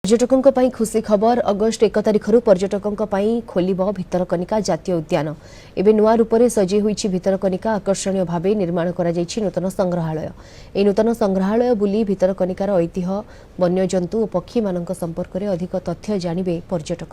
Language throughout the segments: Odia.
ପର୍ଯ୍ୟଟକଙ୍କ ପାଇଁ ଖୁସି ଖବର। ଅଗଷ୍ଟ 1 ତାରିଖରୁ ପର୍ଯ୍ୟଟକଙ୍କ ପାଇଁ ଖୋଲିବ ଭିତରକନିକା ଜାତୀୟ ଉଦ୍ୟାନ। ଏବେ ନୂଆ ରୂପରେ ସଜେଇ ହୋଇଛି ଭିତରକନିକା। ଆକର୍ଷଣୀୟ ଭାବେ ନିର୍ମାଣ କରାଯାଇଛି ନୂତନ ସଂଗ୍ରହାଳୟ। ଏହି ନୂତନ ସଂଗ୍ରହାଳୟ ବୁଲି ଭିତରକନିକାର ଐତିହ୍ୟ, ବନ୍ୟଜନ୍ତୁ ଓ ପକ୍ଷୀମାନଙ୍କ ସମ୍ପର୍କରେ ଅଧିକ ତଥ୍ୟ ଜାଣିବେ ପର୍ଯ୍ୟଟକ।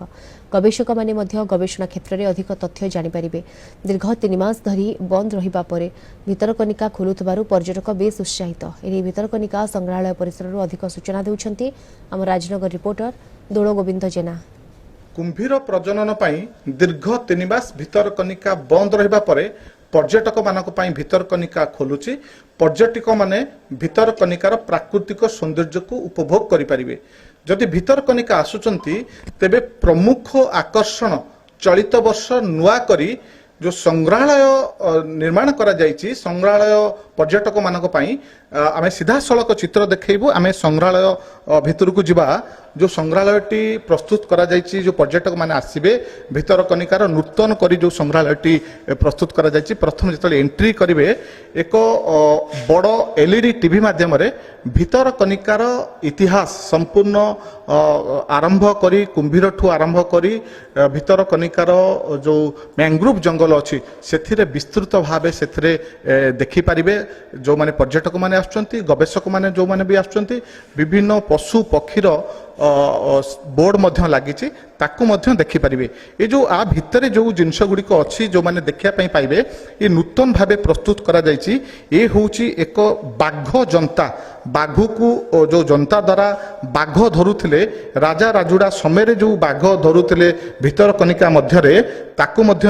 ଗବେଷକମାନେ ମଧ୍ୟ ଗବେଷଣା କ୍ଷେତ୍ରରେ ଅଧିକ ତଥ୍ୟ ଜାଣିପାରିବେ। ଦୀର୍ଘ 3 ମାସ ଧରି ବନ୍ଦ ରହିବା ପରେ ଭିତରକନିକା ଖୋଲୁଥିବାରୁ ପର୍ଯ୍ୟଟକ ବେଶ୍ ଉତ୍ସାହିତ। ଏନେଇ ଭିତରକନିକା ସଂଗ୍ରହାଳୟ ପରିସରରୁ ଅଧିକ ସୂଚନା ଦେଉଛନ୍ତି ଆମ ରାଜନଗର ରିପୋର୍ଟର ଦୋଳ ଗୋବିନ୍ଦ ଜେନା। କୁମ୍ଭୀର ପ୍ରଜନନ ପାଇଁ ଦୀର୍ଘ 3 ମାସ ଭିତରକନିକା ବନ୍ଦ ରହିବା ପରେ ପର୍ଯ୍ୟଟକମାନଙ୍କ ପାଇଁ ଭିତରକନିକା ଖୋଲୁଛି। ପର୍ଯ୍ୟଟକମାନେ ଭିତରକନିକାର ପ୍ରାକୃତିକ ସୌନ୍ଦର୍ଯ୍ୟକୁ ଉପଭୋଗ କରିପାରିବେ। ଯଦି ଭିତରକନିକା ଆସୁଛନ୍ତି, ତେବେ ପ୍ରମୁଖ ଆକର୍ଷଣ ଚଳିତ ବର୍ଷ ନୂଆ କରି ଯେଉଁ ସଂଗ୍ରହାଳୟ ନିର୍ମାଣ କରାଯାଇଛି, ସଂଗ୍ରହାଳୟ ପର୍ଯ୍ୟଟକମାନଙ୍କ ପାଇଁ, ଆମେ ସିଧାସଳଖ ଚିତ୍ର ଦେଖେଇବୁ। ଆମେ ସଂଗ୍ରହାଳୟ ଭିତରକୁ ଯିବା। ଯେଉଁ ସଂଗ୍ରହାଳୟଟି ପ୍ରସ୍ତୁତ କରାଯାଇଛି, ଯେଉଁ ପର୍ଯ୍ୟଟକମାନେ ଆସିବେ, ଭିତରକନିକାର ନୂତନ କରି ଯେଉଁ ସଂଗ୍ରହାଳୟଟି ପ୍ରସ୍ତୁତ କରାଯାଇଛି, ପ୍ରଥମେ ଯେତେବେଳେ ଏଣ୍ଟ୍ରି କରିବେ, ଏକ ବଡ଼ ଏଲଇଡି ଟିଭି ମାଧ୍ୟମରେ ଭିତରକନିକାର ଇତିହାସ ସମ୍ପୂର୍ଣ୍ଣ ଆରମ୍ଭ କରି, କୁମ୍ଭୀରଠୁ ଆରମ୍ଭ କରି ଭିତରକନିକାର ଯେଉଁ ମ୍ୟାଙ୍ଗ୍ରୋଭ ଜଙ୍ଗଲ ଅଛି, ସେଥିରେ ବିସ୍ତୃତ ଭାବେ ସେଥିରେ ଦେଖିପାରିବେ। ଯେଉଁମାନେ ପର୍ଯ୍ୟଟକମାନେ ଆସୁଛନ୍ତି, ଗବେଷକମାନେ ଯେଉଁମାନେ ବି ଆସୁଛନ୍ତି, ବିଭିନ୍ନ ପଶୁ ପକ୍ଷୀର ବୋର୍ଡ ମଧ୍ୟ ଲାଗିଛି, ତାକୁ ମଧ୍ୟ ଦେଖିପାରିବେ। ଏ ଯେଉଁ ଆ ଭିତରେ ଯେଉଁ ଜିନିଷ ଗୁଡ଼ିକ ଅଛି, ଯେଉଁମାନେ ଦେଖିବା ପାଇଁ ପାଇବେ, ଏ ନୂତନ ଭାବେ ପ୍ରସ୍ତୁତ କରାଯାଇଛି। ଏ ହେଉଛି ଏକ ବାଘ ଯନ୍ତା। ବାଘକୁ ଯେଉଁ ଯନ୍ତା ଦ୍ୱାରା ବାଘ ଧରୁଥିଲେ, ରାଜା ରାଜୁଡ଼ା ସମୟରେ ଯେଉଁ ବାଘ ଧରୁଥିଲେ ଭିତରକନିକା ମଧ୍ୟରେ, ତାକୁ ମଧ୍ୟ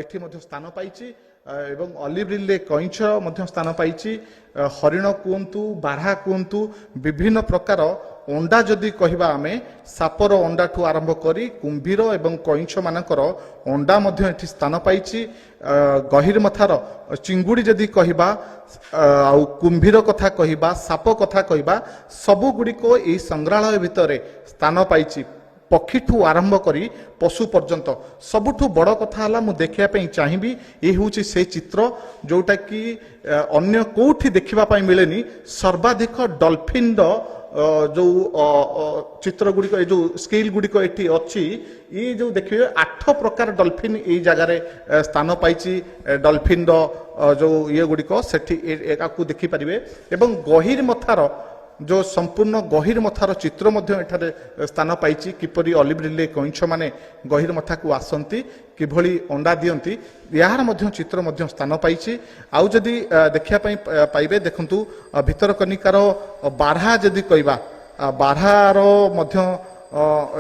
ଏଠି ମଧ୍ୟ ସ୍ଥାନ ପାଇଛି। ଏବଂ ଅଲିଭ ରିଡଲେ କଇଁଛ ମଧ୍ୟ ସ୍ଥାନ ପାଇଛି। ହରିଣ କୁହନ୍ତୁ, ବାରହା କୁହନ୍ତୁ, ବିଭିନ୍ନ ପ୍ରକାର ଅଣ୍ଡା ଯଦି କହିବା ଆମେ, ସାପର ଅଣ୍ଡାଠୁ ଆରମ୍ଭ କରି କୁମ୍ଭୀର ଏବଂ କଇଁଛ ମାନଙ୍କର ଅଣ୍ଡା ମଧ୍ୟ ଏଠି ସ୍ଥାନ ପାଇଛି। ଗହିରମଥାର ଚିଙ୍ଗୁଡ଼ି ଯଦି କହିବା, ଆଉ କୁମ୍ଭୀର କଥା କହିବା, ସାପ କଥା କହିବା, ସବୁ ଗୁଡ଼ିକ ଏଇ ସଂଗ୍ରହାଳୟ ଭିତରେ ସ୍ଥାନ ପାଇଛି, ପକ୍ଷୀଠୁ ଆରମ୍ଭ କରି ପଶୁ ପର୍ଯ୍ୟନ୍ତ। ସବୁଠୁ ବଡ଼ କଥା ହେଲା, ମୁଁ ଦେଖିବା ପାଇଁ ଚାହିଁବି, ଏ ହେଉଛି ସେ ଚିତ୍ର ଯୋଉଟା କି ଅନ୍ୟ କୋଉଠି ଦେଖିବା ପାଇଁ ମିଳେନି। ସର୍ବାଧିକ ଡଲଫିନ୍ର ଯୋଉ ଚିତ୍ର ଗୁଡ଼ିକ, ଏ ଯୋଉ ସ୍କେଲ ଗୁଡ଼ିକ ଏଠି ଅଛି, ଇଏ ଯୋଉ ଦେଖିବେ, ଆଠ ପ୍ରକାର ଡଲଫିନ୍ ଏଇ ଜାଗାରେ ସ୍ଥାନ ପାଇଛି। ଡଲଫିନ୍ର ଯୋଉ ଇଏ ଗୁଡ଼ିକ ସେଠି ଏହାକୁ ଦେଖିପାରିବେ। ଏବଂ ଗହିରମଥାର ଯୋଉ ସମ୍ପୂର୍ଣ୍ଣ ଗହିରମଥାର ଚିତ୍ର ମଧ୍ୟ ଏଠାରେ ସ୍ଥାନ ପାଇଛି। କିପରି ଅଲିଭ ରିଡଲେ କଇଁଛମାନେ ଗହିରମଥାକୁ ଆସନ୍ତି, କିଭଳି ଅଣ୍ଡା ଦିଅନ୍ତି, ଏହାର ମଧ୍ୟ ଚିତ୍ର ମଧ୍ୟ ସ୍ଥାନ ପାଇଛି। ଆଉ ଯଦି ଦେଖିବା ପାଇଁ ପାଇବେ, ଦେଖନ୍ତୁ, ଭିତରକନିକାର ବାରହା ଯଦି କହିବା, ବାରହାର ମଧ୍ୟ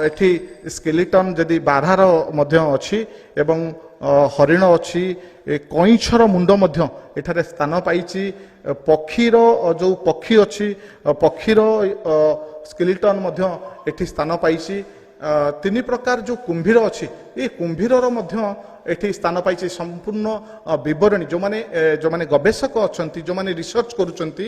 ଏଠି ସ୍କେଲିଟନ୍ ଯଦି ବାରହାର ମଧ୍ୟ ଅଛି ଏବଂ ହରିଣ ଅଛି, ଏ କଇଁଛର ମୁଣ୍ଡ ମଧ୍ୟ ଏଠାରେ ସ୍ଥାନ ପାଇଛି। ପକ୍ଷୀର ଯୋଉ ପକ୍ଷୀ ଅଛି, ପକ୍ଷୀର ସ୍କେଲିଟନ୍ ମଧ୍ୟ ଏଠି ସ୍ଥାନ ପାଇଛି। ତିନି ପ୍ରକାର ଯୋଉ କୁମ୍ଭୀର ଅଛି, ଏ କୁମ୍ଭୀରର ମଧ୍ୟ ଏଠି ସ୍ଥାନ ପାଇଛି। ସମ୍ପୂର୍ଣ୍ଣ ବିବରଣୀ ଯେଉଁମାନେ ଗବେଷକ ଅଛନ୍ତି, ଯେଉଁମାନେ ରିସର୍ଚ୍ଚ କରୁଛନ୍ତି,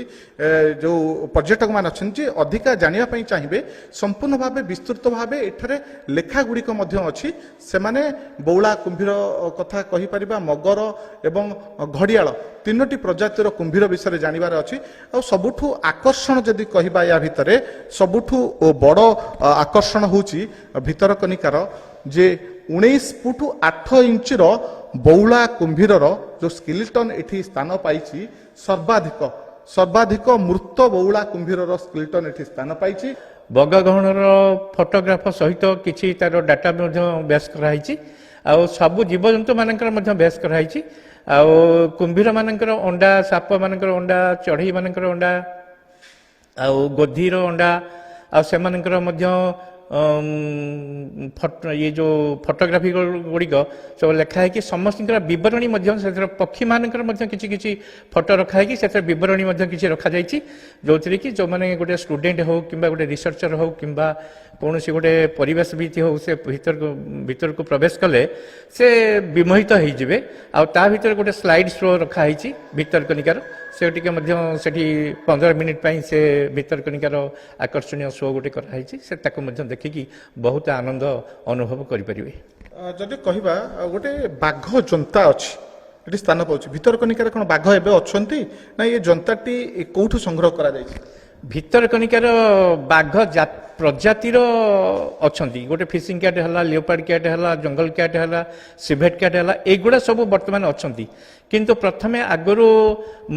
ଯୋଉ ପର୍ଯ୍ୟଟକମାନେ ଅଛନ୍ତି, ଯେ ଅଧିକା ଜାଣିବା ପାଇଁ ଚାହିଁବେ, ସମ୍ପୂର୍ଣ୍ଣ ଭାବେ ବିସ୍ତୃତ ଭାବେ ଏଠାରେ ଲେଖା ଗୁଡ଼ିକ ମଧ୍ୟ ଅଛି। ସେମାନେ ବଉଳା କୁମ୍ଭୀର କଥା କହିପାରିବା, ମଗର ଏବଂ ଘଡ଼ିଆଳ, ତିନୋଟି ପ୍ରଜାତିର କୁମ୍ଭୀର ବିଷୟରେ ଜାଣିବାର ଅଛି। ଆଉ ସବୁଠୁ ଆକର୍ଷଣ ଯଦି କହିବା, ୟା ଭିତରେ ସବୁଠୁ ବଡ଼ ଆକର୍ଷଣ ହେଉଛି ଭିତରକନିକାର ଯେ 19 ଫୁଟ 8 ଇଞ୍ଚର ବଉଳା କୁମ୍ଭୀରର ଯୋଉ ସ୍କେଲିଟନ୍ ଏଠି ସ୍ଥାନ ପାଇଛି। ସର୍ବାଧିକ ସର୍ବାଧିକ ମୃତ ବଉଳା କୁମ୍ଭୀରର ସ୍କେଲିଟନ୍ ଏଠି ସ୍ଥାନ ପାଇଛି। ବଗଗହଣର ଫଟୋଗ୍ରାଫ ସହିତ କିଛି ତାର ଡାଟା ମଧ୍ୟ ବେସ୍ କରାହେଇଛି। ଆଉ ସବୁ ଜୀବଜନ୍ତୁମାନଙ୍କର ମଧ୍ୟ ବେସ୍ କରାହେଇଛି। ଆଉ କୁମ୍ଭୀରମାନଙ୍କର ଅଣ୍ଡା, ସାପମାନଙ୍କର ଅଣ୍ଡା, ଚଢ଼େଇମାନଙ୍କର ଅଣ୍ଡା ଆଉ ଗୋଧିର ଅଣ୍ଡା, ଆଉ ସେମାନଙ୍କର ମଧ୍ୟ ଇଏ ଯେଉଁ ଫଟୋଗ୍ରାଫି ଗୁଡ଼ିକ ସବୁ ଲେଖା ହେଇକି, ସମସ୍ତଙ୍କର ବିବରଣୀ ମଧ୍ୟ, ସେଥିରେ ପକ୍ଷୀମାନଙ୍କର ମଧ୍ୟ କିଛି କିଛି ଫଟୋ ରଖା ହେଇକି, ସେଥିରେ ବିବରଣୀ ମଧ୍ୟ କିଛି ରଖାଯାଇଛି, ଯେଉଁଥିରେ କି ଯେଉଁମାନେ ଗୋଟେ ଷ୍ଟୁଡେଣ୍ଟ ହଉ କିମ୍ବା ଗୋଟେ ରିସର୍ଚ୍ଚର ହଉ କିମ୍ବା କୌଣସି ଗୋଟେ ପରିବେଶବିତ୍ ହଉ, ସେ ଭିତରକୁ ପ୍ରବେଶ କଲେ ସେ ବିମୋହିତ ହେଇଯିବେ। ଆଉ ତା ଭିତରେ ଗୋଟେ ସ୍ଲାଇଡ୍ ଶୋ ରଖା ହେଇଛି ଭିତରକନିକାର। ସେ ଟିକେ ମଧ୍ୟ ସେଠି 15 ମିନିଟ୍ ପାଇଁ ସେ ଭିତରକନିକାର ଆକର୍ଷଣୀୟ ଶୋ ଗୋଟେ କରାହେଇଛି। ସେ ତାକୁ ମଧ୍ୟ ଦେଖିକି ବହୁତ ଆନନ୍ଦ ଅନୁଭବ କରିପାରିବେ। ଯଦି କହିବା, ଗୋଟେ ବାଘ ଯନ୍ତା ଅଛି ଏଠି ସ୍ଥାନ ପାଉଛି। ଭିତରକନିକାରେ କ'ଣ ବାଘ ଏବେ ଅଛନ୍ତି ନା ଏ ଯନ୍ତାଟି କୋଉଠୁ ସଂଗ୍ରହ କରାଯାଇଛି? ଭିତରକନିକାର ବାଘ ପ୍ରଜାତିର ଅଛନ୍ତି। ଗୋଟେ ଫିସିଂ କ୍ୟାଟ୍ ହେଲା, ଲିଓପାର୍ଡ କ୍ୟାଟ୍ ହେଲା, ଜଙ୍ଗଲ କ୍ୟାଟ୍ ହେଲା, ସିଭେଟ୍ କ୍ୟାଟ୍ ହେଲା, ଏଇଗୁଡ଼ା ସବୁ ବର୍ତ୍ତମାନ ଅଛନ୍ତି। କିନ୍ତୁ ପ୍ରଥମେ ଆଗରୁ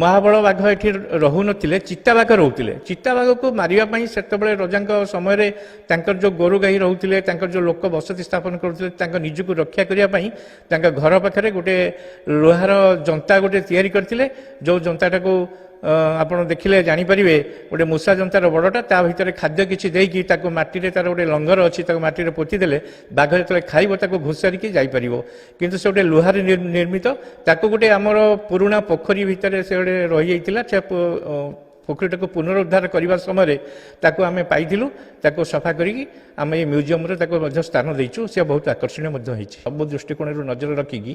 ମହାବଳ ବାଘ ଏଠି ରହୁନଥିଲେ, ଚିତାବାଘ ରହୁଥିଲେ। ଚିତାବାଘକୁ ମାରିବା ପାଇଁ ସେତେବେଳେ ରଜାଙ୍କ ସମୟରେ ତାଙ୍କର ଯେଉଁ ଗୋରୁ ଗାଈ ରହୁଥିଲେ, ତାଙ୍କର ଯେଉଁ ଲୋକ ବସତି ସ୍ଥାପନ କରୁଥିଲେ, ତାଙ୍କ ନିଜକୁ ରକ୍ଷା କରିବା ପାଇଁ ତାଙ୍କ ଘର ପାଖରେ ଗୋଟେ ଲୁହାର ଜନ୍ତା ଗୋଟେ ତିଆରି କରିଥିଲେ। ଯେଉଁ ଜନ୍ତାଟାକୁ ଆପଣ ଦେଖିଲେ ଜାଣିପାରିବେ, ଗୋଟେ ମୂଷା ଜନ୍ତାର ବଡ଼ଟା, ତା ଭିତରେ ଖାଦ୍ୟ କିଛି ଦେଇକି ତାକୁ ମାଟିରେ, ତାର ଗୋଟେ ଲଙ୍ଗର ଅଛି, ତାକୁ ମାଟିରେ ପୋତିଦେଲେ ବାଘ ଯେତେବେଳେ ଖାଇବ ତାକୁ ଘୋଷାରିକି ଯାଇପାରିବ। କିନ୍ତୁ ସେ ଗୋଟେ ଲୁହାରେ ନିର୍ମିତ। ତାକୁ ଗୋଟେ ଆମର ପୁରୁଣା ପୋଖରୀ ଭିତରେ ସେ ଗୋଟେ ରହିଯାଇଥିଲା। ସେ ପୋଖରୀଟାକୁ ପୁନରୁଦ୍ଧାର କରିବା ସମୟରେ ତାକୁ ଆମେ ପାଇଥିଲୁ। ତାକୁ ସଫା କରିକି ଆମେ ଏଇ ମ୍ୟୁଜିୟମରେ ତାକୁ ମଧ୍ୟ ସ୍ଥାନ ଦେଇଛୁ। ସେ ବହୁତ ଆକର୍ଷଣୀୟ ମଧ୍ୟ ହେଇଛି। ସବୁ ଦୃଷ୍ଟିକୋଣରୁ ନଜର ରଖିକି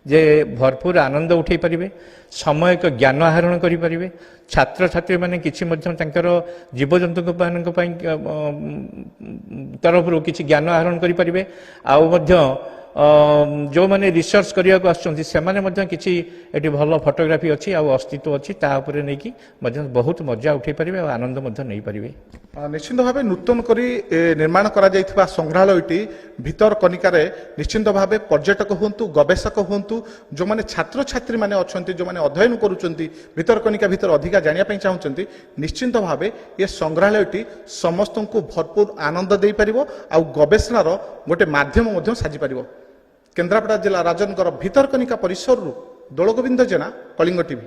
ଯେ ଭରପୁର ଆନନ୍ଦ ଉଠାଇ ପାରିବେ, ସମୟକ ଜ୍ଞାନ ଆହରଣ କରିପାରିବେ। ଛାତ୍ରଛାତ୍ରୀମାନେ କିଛି ମଧ୍ୟ ତାଙ୍କର ଜୀବଜନ୍ତୁଙ୍କ ମାନଙ୍କ ପାଇଁ ତରଫରୁ କିଛି ଜ୍ଞାନ ଆହରଣ କରିପାରିବେ। ଆଉ ମଧ୍ୟ ଯେଉଁମାନେ ରିସର୍ଚ୍ଚ କରିବାକୁ ଆସୁଛନ୍ତି, ସେମାନେ ମଧ୍ୟ କିଛି ଏଠି ଭଲ ଫଟୋଗ୍ରାଫି ଅଛି ଆଉ ଅସ୍ତିତ୍ୱ ଅଛି, ତା ଉପରେ ନେଇକି ମଧ୍ୟ ବହୁତ ମଜା ଉଠାଇ ପାରିବେ ଆଉ ଆନନ୍ଦ ମଧ୍ୟ ନେଇପାରିବେ। ନିଶ୍ଚିନ୍ତ ଭାବେ ନୂତନ କରି ନିର୍ମାଣ କରାଯାଇଥିବା ସଂଗ୍ରହାଳୟଟି ଭିତରକନିକାରେ ନିଶ୍ଚିନ୍ତ ଭାବେ ପର୍ଯ୍ୟଟକ ହୁଅନ୍ତୁ, ଗବେଷକ ହୁଅନ୍ତୁ, ଯେଉଁମାନେ ଛାତ୍ରଛାତ୍ରୀମାନେ ଅଛନ୍ତି, ଯେଉଁମାନେ ଅଧ୍ୟୟନ କରୁଛନ୍ତି, ଭିତରକନିକା ଭିତରେ ଅଧିକା ଜାଣିବା ପାଇଁ ଚାହୁଁଛନ୍ତି, ନିଶ୍ଚିନ୍ତ ଭାବେ ଏ ସଂଗ୍ରହାଳୟଟି ସମସ୍ତଙ୍କୁ ଭରପୁର ଆନନ୍ଦ ଦେଇପାରିବ ଆଉ ଗବେଷଣାର ଗୋଟେ ମାଧ୍ୟମ ମଧ୍ୟ ସାଜିପାରିବ। କେନ୍ଦ୍ରାପଡ଼ା ଜିଲ୍ଲା ରାଜନଗର ଭିତରକନିକା ପରିସରରୁ ଦୋଳଗୋବିନ୍ଦ ଜେନା, କଳିଙ୍ଗ ଟିଭି।